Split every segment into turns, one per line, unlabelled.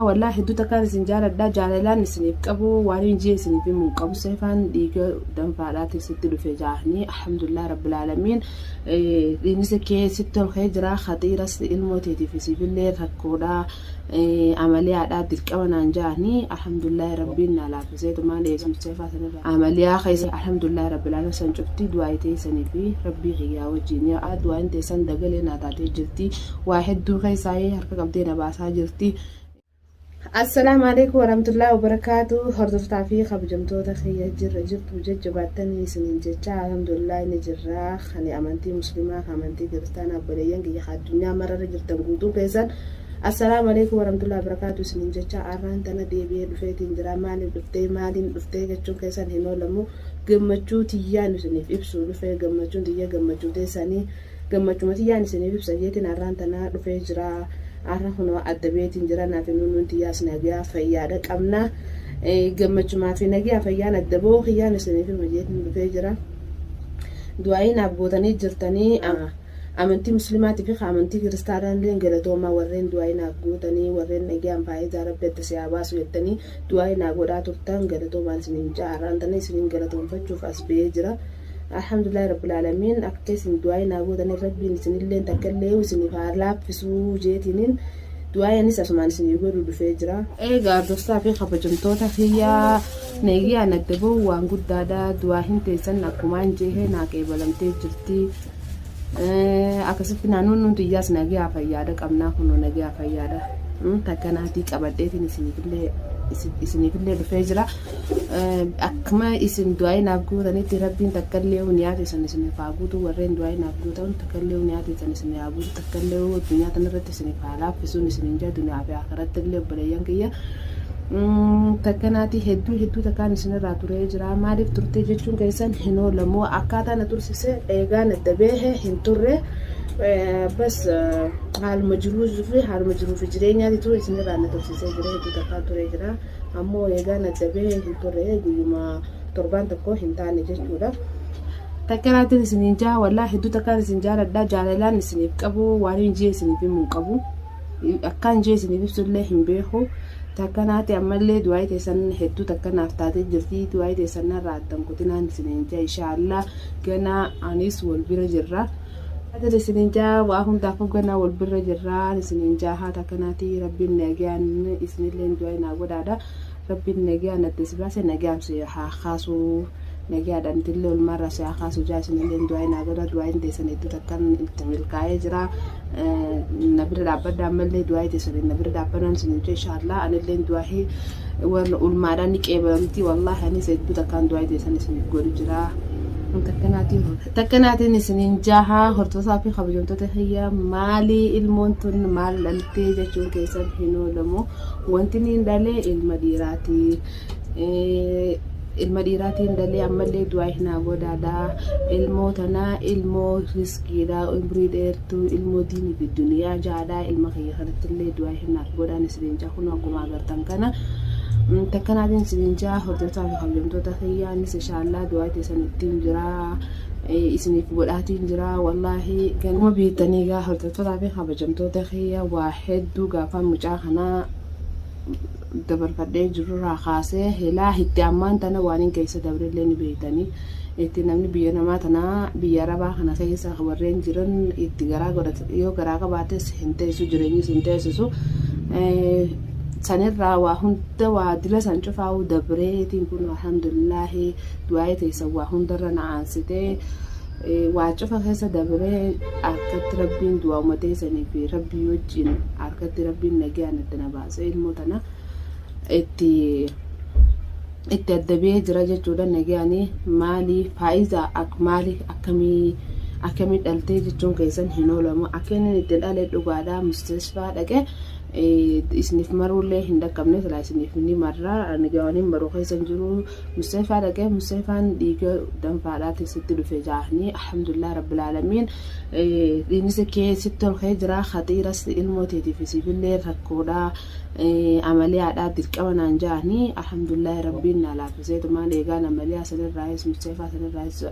Wallahi hedduu takkaan isin jaaladha, jaalalaan isiniif qabu waan hin jee isiniif himuu hin qabu. Seefaan dhiiga danfaadhaati sitti dhufe jaahanii, alhamdulillah rabbil aalamiin, dhiigni kee sitti ol ka'ee jira, khaxiiras ilmoo teetiif isiifillee rakkoodha, amaliyaadha dirqama naan jaahanii, alhamdulillah rabbiin naa laaffisee tumaan eesum seefaa sanirra amaliyaa keessa, alhamdulillah rabbil aalamiin. San cufti du'aa teessanii fi rabbii kiyyaa wajjin yaa du'aan teessan dagalee naa taatee jirti, waa hedduu keessaa harka qabdee na baasaa jirti. Assalaamu alaikum warahmatullahi wabarakaatu. Hordoftaa fi kabajamtoota kiyya, jirra jirtu, jajjabaattanii isiniin jecha? Alhamdulillah, ni jirra. Kan amantii muslimaa, kan amantii kiristaanaa, obboleeyyan kiyya kan addunyaa mararra jirtan guutuun keessan assalaamu alaikum warahmatullahi wabarakaatu isiniin jecha. Arraan tana deebi'ee dhufeetiin jira. Maaliif dhuftee, maaliin dhuftee jechuun keessan hin oolamu. Gammachuu tiyyaan isiniif ibsuu dhufee, gammachuun tiyya gammachuu teessanii, gammachuma tiyyaan isiniif ibsa jeetiin arraan tana dhufee jira. Har'a kunoo adda beetiin jira, naaf nuunnuun tiyyaas nagaa fayyaadha qabna. Gammachumaa fi nagaa fayyaan adda ba'uu kiyyaan isiniif hima jeetiin dhufee jira. Du'aayii naaf gootanii jirtanii, amantii muslimaatii fi amantii kiristaanaa illee galatoomaa. Warreen du'aayii naaf gootanii, warreen nagaan faayidaa rabbi adda si haa baasu jettanii du'aayii naa godhaa turtan, galatoomaan isiniin ja'a. Har'aan tana isiniin galatoonfachuuf as ba'ee jira. Alhamdulillahi rabbil aalamiin, akka isin du'aayii naa gootanii rabbiin isinillee takka illee isiniif haa laaffisuu jeetiniin du'aayii anis asumaan isinii godhu dhufee jira. Egaa hordoftoota fi kabajamtoota kiyyaa, nagaan adda ba'u waan guddaadha. Du'aa hin teessan akkumaan jeehee naa qeebalamtee jirti. Akkasitti naannoon nuti iyyaas nagaa fayyaadha qabnaa, kunoo nagaa fayyaadha. Takka naatii qabadheetiin isiniifillee dhufee jira. Akkuma isin du'aa naaf gootanitti rabbiin takka illee niyaa teessan isiniif haa guutu. Warreen du'aa naaf gootan takka illee niyaa teessan isiniif haa guutu, takka illee addunyaa tanarratti isiniif haa laaffisuun isiniin jaa, duniyaa fi akhiratti illee obboleeyyan kiyya. Takka naati hedduu hedduu takkaan isinirraa turee jira. Maaliif turte jechuun keessan hin oolamu. Akkaataa na tursise eegaan adda beehe hin turre. Bas haaluma jiruu fi haaluma jiruu fi jireenyaatitu isinirraa na tursisee jira, hedduu takkaan turee jira. Ammoo eegaan adda bahee hin turre, guyyuma torbaan tokko hin taane jechuudha. Takkanaatiin isiniin jaa, wallaahi hedduu takkaan isin jaaladha, jaalalaan isiniif qabu waan hin jee isiniif himuu hin qabu. Akkaan jee isiniif ibsullee hin beeku. Takkanaati ammallee du'aa teessan hedduu takka naaf taatee jirti. Du'aa teessan narraa addan kutinaan isiniin jaa, inshaallah ganaa anis wal bira jirra. Adil isiniin jaa, waa hundaafuu ganaa wal bira jirra isiniin jaa. Haata akkanaati rabbiin nagaan isinillee du'aa naa godhaadha. Rabbiin nagaan adda si baase nagaan si haa kaasuu, nagaadhaan illee olmaarraa si haa kaasu jaa, isinillee du'aa naa godha. Du'aa teessan hedduu takkaan itti milkaa'ee jira. Na bira dhaabbadha, ammallee du'aa teessan na bira dhaabbannaan isiniin jaa, inshaallah anillee du'aa warra ulmaadhaan ni qeebalamti. Wallaahi anis hedduu takkaan du'aa teessan isiniif godhu jira. Takkanaatiin isiniin jaha, hordofaa fi kabajamtoota kiyya, maalii ilmoon tun maal dhaltee jechuun keessan hin oolamu. Wanti niin dhalee ilma dhiiraati. Ilma dhiiraatiin dhalee, ammallee du'aa hin haa godhaadha. Ilmoo tanaa ilmoo riskiidha, umrii dheertuu, ilmoo diinii fi duniyaa jaadha. Ilma kiyya kanatti illee du'aa hin haa godhaan isiniin jaha, kun akkuma agartan kana. Takkanaatiin isiniin jaha, hordoftoota fi kabajamtoota kiyya, anis inshaallah du'aa teessan ittiin jira. Isiniif godhaatiin jira. Wallaahi ganuma beektanii egaa, hordoftoota fi kabajamtoota kiyya, waa hedduu gaafa mucaa kanaa dabarfadhee jirurraa kaasee hilaa itti ammaan tana waan hin keessa dabrillee ni beektanii. Itti namni biyya namaa tanaa, biyya arabaa kana keessa warreen jiran itti garaa godhate yoo garaa qabaates hin teessu, jireenyis hin teessisu. Sanirraa waa hunda waa dila san cufaa'uu dabreetiin kun alhamdulillaahi du'aa'ee teessan waa hundarra na aansitee, waa cufa keessa dabree harkatti rabbiin du'aa uummateessanii fi rabbii wajjin harkatti rabbiin nagaan adda na baasee ilmoo tana itti adda ba'ee jira jechuudha nagaanii. Maalii faayidaa maalii akkamii akkamii dhaltee jechuun keessan hin oolamu. Akka inni itti dhale dhugaadhaa mustashfaa dhaqe isiniif maruullee hin dhaqqabne, silaa isiniif ni marra, ani gaawaniin maruu keessa hin jiru. Mustashfaa dhaqee mustashfaan dhiiga danfaadhaati sitti dhufe jaahanii, alhamdulillah rabbil aalamiin, dhiigni kee sitti ol ka'ee jira, khaxiiras ilmoo teetiif isiifillee rakkoodha, amaliyaadha dirqama naan jaahanii, alhamdulillah rabbiin naa laaffisee tumaan eegaan amaliyaa sanirraayis mustashfaa sanirraayis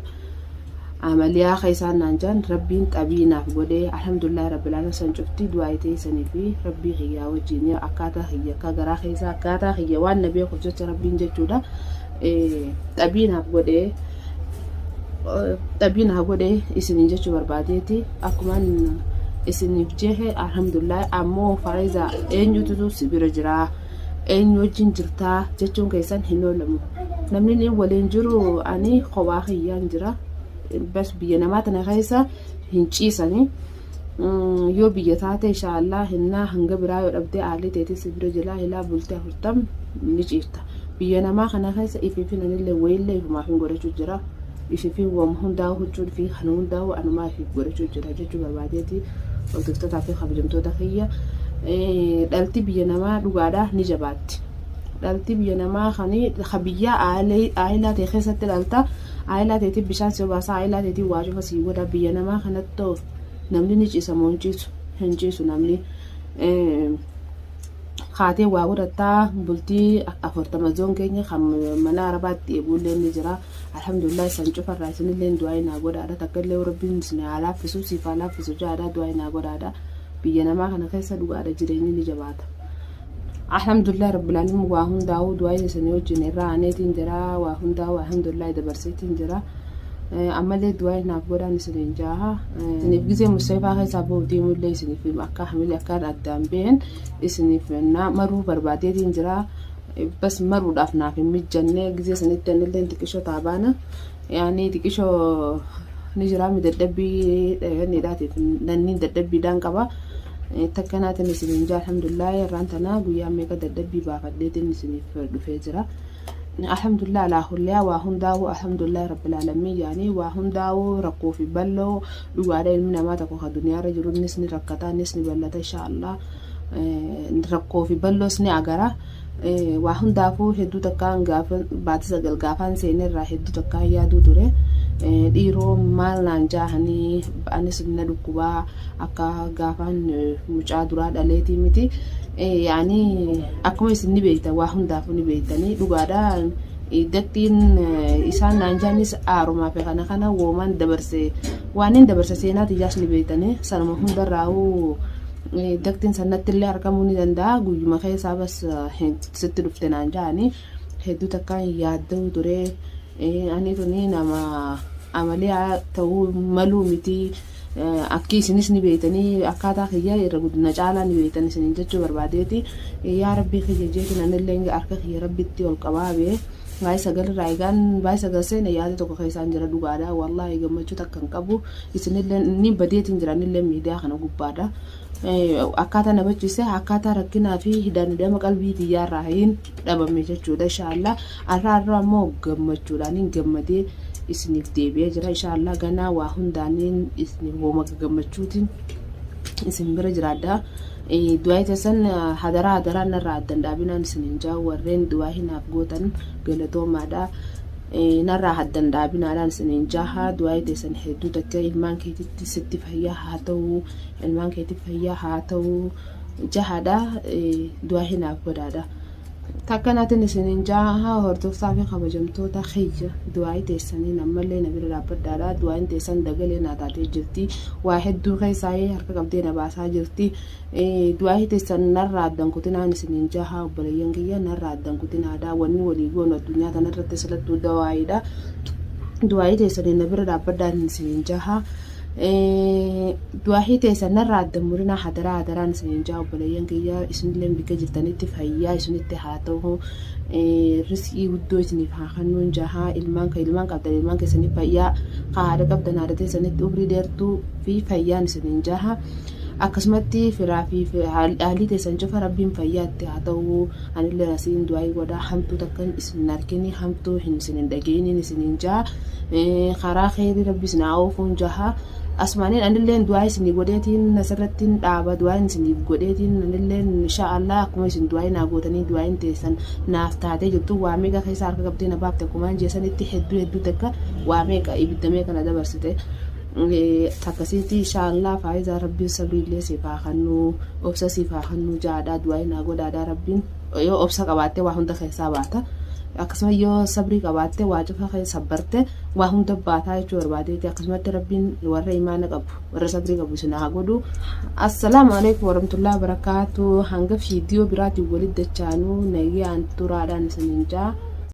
Amaliyaa ka isaan naan jaan Rabbiin xabii naaf godhee, alhamdulillahi rabbil aalamiin. San cufti du'aayi teessanii fi Rabbii kiyyaa wajjiin, akkaataa kiyya akka garaa keessaa akkaataa kiyya waan na beekuuf jecha Rabbiin jechuudha xabii naaf godhee, xabii naa godhee isiniin jechuu barbaadeeti. Akkumaan isiniif jehe, alhamdulillahi. Ammoo Faayiza, eenyututu si bira jiraa, eenyu wajjin jirtaa jechuun keessan hin oolamu. Namni inni waliin jiru, ani kophaa kiyyaan jira. Bas biyya namaa tana keessa hin ciisani. Yoo biyya taate, inshaallah, hinnaa hanga biraa yoo dhabdee aalii teetii si bira jira, hilaa bultee 40 ni ciifta. Biyya namaa kana keessa ifiifin anillee wayillee ifumaaf hin godhachuu jira. Ifiifin wama hundaa'u huccuu fi kan hundaa'u anumaa ifiif godhachuu jira jechuu barbaadeeti. Hordoftootaa fi kabajamtoota kiyya, dhalti biyya namaa dhugaadha ni jabaatti. Dhalti biyya namaa kan biyyaa aayilaa ta'e keessatti dhalta. Aayilaa ta'eetiif bishaan si obaasa, aayilaa ta'eetiif waa cufa sii godha. Biyya namaa kanatti namni ni ciisa moo hin ciisu? Hin ciisu namni. Haatee waa godhattaa bultii 40 zoon keenya kan mana Arabaatti eeguullee ni jira. Alhamdulillah, san cufarraa isinillee du'aa naa godhaadha. Takka illee Rabbiin isin haa laaffisu, siif haa laaffisu jaadha, du'aa naa godhaadha. Biyya namaa kana keessa dhugaadha jireenyi ni jabaata. Alhamdulillah rabbil alamin, waa hundaa'uu du'aa isanii wajjin irraa aaneetiin jira. Waa hundaa'uu alhamdulillah dabarseetiin jira. Ammallee du'aa naaf godhaan isiniin jaaha. Isiniif gisee musteefaa keessaa bahu deemullee isiniif akka hamilee akkaan addaan ba'een isiniif maruu barbaadeetiin jira. Bas maruudhaaf naaf hin mijanne gisee sanitti. Anillee xiqqishoo taabaana. Yaani xiqqishoo ni jira mi dadhabbii dheeranniidhaatiif nanni dadhabbiidhaan qaba. Takkanaatiin isiniin jaa, alhamdulillah, irraan tanaa guyyaa meeqa dadhabbii baafadheetiin isiniif dhufee jira. Alhamdulillah alaa kulliyaa, waa hundaa'uu alhamdulillah rabbil alamin. Yaani waa hundaa'uu rakkoo fi bal'oo dhugaadha. Ilmi namaa tokko kan duniyaarra jiru innis ni rakkata, innis ni bal'ata, insha Allah rakkoo fi bal'oos ni agara. Waa hundaafuu hedduu takkaan gaafa baatii 9 gaafaan seenerraa hedduu takkaan yaaduu ture. Dhiiroo maal naan jaahanii, anis na dhukkubaa akka gaafaan mucaa duraa dhaleetii miti. Yaani akkuma isin ni beektan, waa hundaafuu ni beektanii dhugaadha. Dattiin isaan naan jaanis aarumaa fi kana kana woomaan dabarse, waan hin dabarse seenaa tiyyaas ni beektanii. Sanuma hundarraa'uu daktiin sanatti illee argamuu ni danda'a. Guyyuma keessaa bas sitti dhufte naan jaanii hedduu takkaan yaadda'uu ture. Ani tuni nama amalee ta'uu maluu miti. Akki isinis ni beektanii, akkaataa kiyya irra guddina caalaa ni beektan isiniin jechuu barbaadeeti. Yaa Rabbii kiyya jeetiin anillee harka kiyya Rabbitti ol qabaa bee. Baay'ee 9 irraa egaan baay'ee 9 seene yaada tokko keessaan jira dhugaadha. Wallaahi gammachuu takka hin qabu. Isinillee ni badeetiin jira, anillee miidiyaa kana gubbaadha. Akkaataa na bachiise, akkaataa rakkinaa fi hidhaan qalbii xiyyaarraa hin dhabame jechuudha, inshaallah. Har'a har'a ammoo gammachuudhaan gammadee isiniif deebi'ee jira, inshaallah. Ganaa waa hundaaniin isiniif hooma gammachuutiin isin bira jiraadha. Du'aa teessan hadaraa hadaraa narraa addan dhaabinaan isiniin jaa. Warreen du'aa hinaaf gootan galatoomaadha. Narraa addan dhaabinaadhaan isiniin jaha. Du'aa teessan hedduu takka ilmaan keetitti sitti fayyaa haa ta'u, ilmaan keetiif fayyaa haa ta'u jahaadha, du'aa hinaaf godhaadha. Takkanaatiin isiniin jaha, hordoftaa fi kabajamtoota kiyya, du'aa teessaniin ammallee na bira dhaabbadhaadha. Du'aan teessan dagalee naa taatee jirti. Waa hedduu keessaa harka qabdee na baasaa jirti. Du'aa teessan narraa addan kutinaan isiniin jaha, obboleeyyan kiyya, narraa addan kutinaadha. Wanni walii goonu addunyaa tanarratti silattuu dawaayiidha. Du'aa teessaniin na bira dhaabbadhaan isiniin jaha. Du'aahii teessan narraa adda murinaa hadaraa hadaraan isiniin jaa, obboleeyyan kiyya. Isinillee bikka jirtanitti fayyaa isinitti haa ta'u, riskii guddoo isiniif haa kennuun jaha. Ilmaan kan ilmaan qabdan ilmaan keessaniif fayyaa, haadha qabdan haadha teessanitti umrii dheertuu fi fayyaan isiniin jaha. Akkasumatti firaa fi haalli teessan cufa Rabbiin fayyaa itti haa ta'u. Anillee asiin du'aayii godhaa, hamtuu takka isin hin argini, hamtuu hin isin hin dhageenin isiniin jaha. Karaa keerii Rabbi isin haa oofuun jaha. Asumaaniin anilleen du'aa isinii godheetiin asirratti dhaaba. Du'aa isiniif godheetiin anilleen insha Allah akkuma isin du'aa naa gootanii du'aayin teessan naaf taatee jirtu. Waa meeqa keessa harka qabdee na baafte. Akkumaan jeesanitti hedduu hedduu takka waa meeqa ibidda meeqa na dabarsite. Akkasitti insha Allah, Faayizaa, Rabbiin sabriillee siif haa kennuu, obsa siif haa kennuu jaadha, du'aa naa godhaadha. Rabbiin yoo obsa qabaattee waa hunda keessaa baata. Akkasuma yoo sabrii qabaatte, waa cufa kee sabbarte, waa hunda baataa jechuu barbaadeeti. Akkasumatti Rabbiin warra imaana qabu, warra sabrii qabu isin haa godhu. Assalaamu alaikum warahmatullahi wabarakaatu. Hanga viidiyoo biraatiin walitti dachaanuu nagayaan turaadhaan isiniin jaa.